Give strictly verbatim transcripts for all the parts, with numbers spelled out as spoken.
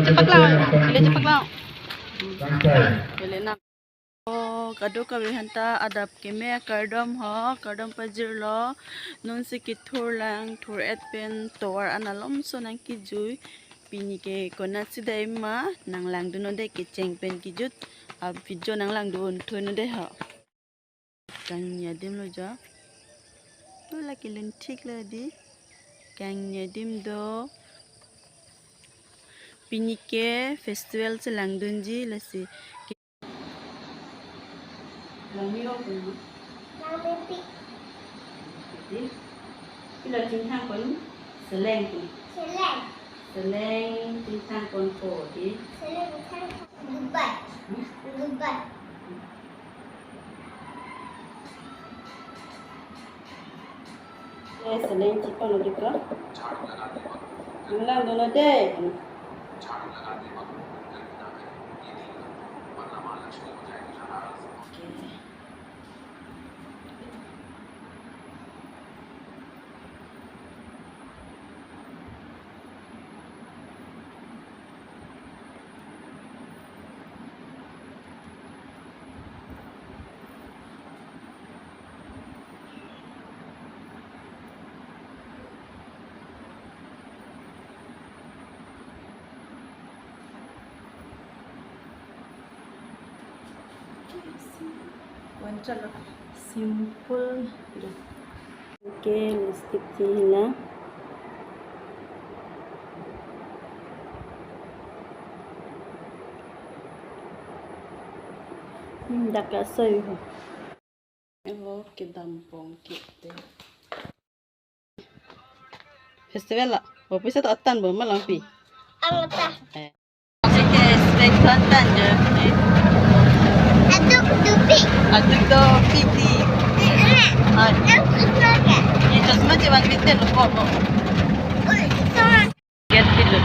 Chepaklang, ili chepaklang. Ili nang. O, kadokave aphanta adap keme akardom ho, kardom pajirlo. Nonsi kethur lang, thur-et pen tovar an alomso nangkejui. Pini ke konat si dei ma, nanglangdun-o dei kecheng pen kejut. A video nanglangdun thun-o dei ho. Kangni adim lo jo. O, lake lun thik lo dei. Kangni adim do. Pini ke festival si langdunji lasi. Langmi-o pini. Langmi pi. Pi. Pilo chingthang pon, seleng pini. Seleng. Seleng chingthang ponpo dei. Seleng chingthang. Goodbye. Hmm? Goodbye. Eh, seleng chipon dei ko. Nanglangdun-o dei. Simple. Lipstick chihila. Hmm, dak asoi ho. Oh, kedam pon kete. Festival la, office to atan bo malangpi. Ang ata. Eh. Sige, stay tuned tan je. Atuk dupi. Atuk dupi di. Iya. Ah. Ang suka ka? Ye, chasma je wan biten ko bo. Oi, ito. Get di lo.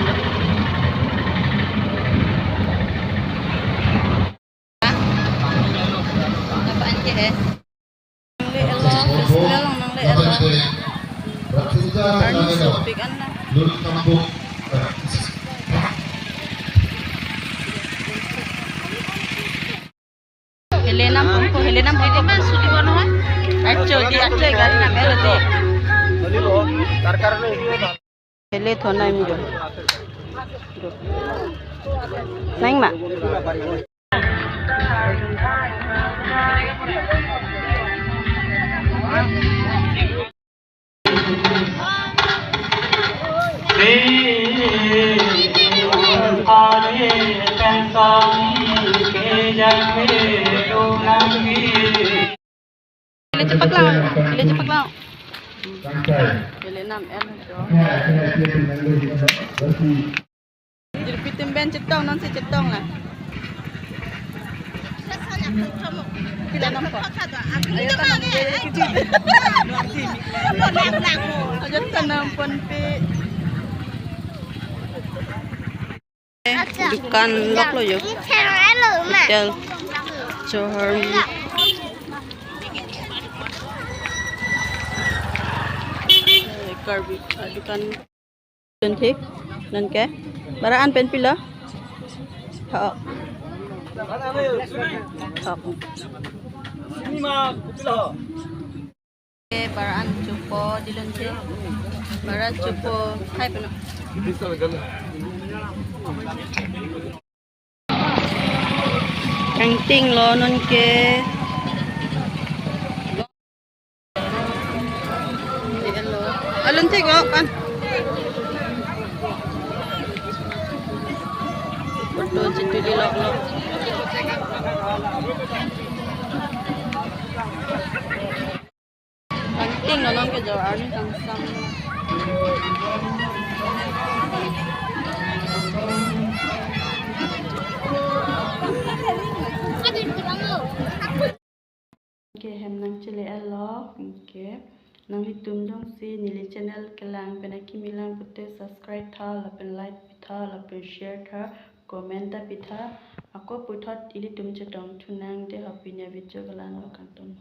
Apa anke he? Nangle-etlo, festival along nangle-etlo. Arni sopik an na. Hele nam ponpo, hele nam ponpo. Acho di, acho gari nam elo di. Hele thon nang jo. Nang ma. Ili chepaklang, ili chepaklang. Ili nam em jo. Jirpi tim pen chetong, nonsi chetong la. Pila nampo? Ayo tanam. Ayo tanam ponpe. Dukan lok lo jo. Hotel Johor. Karbi, ah, dukan. Lun thik, nonke. Bara an pen pilo? Thok. Thok. Bara an chopo, dilun thik. Bara chopo, hai peno. Kangting lo nonke. Alun thik lo pan. Photo chituli lok lo. Kangting lo nonke jo arni kangsam. Ke hem nangchele-etlo, ke nanglitum jongsi neli channel kelang pen akimi lang pute subscribe tha, lapen like pitha, lapen share tha, comment ta pitha. Ako puthot ilitum chetong thunang dei, happy new video kelang lo kangton.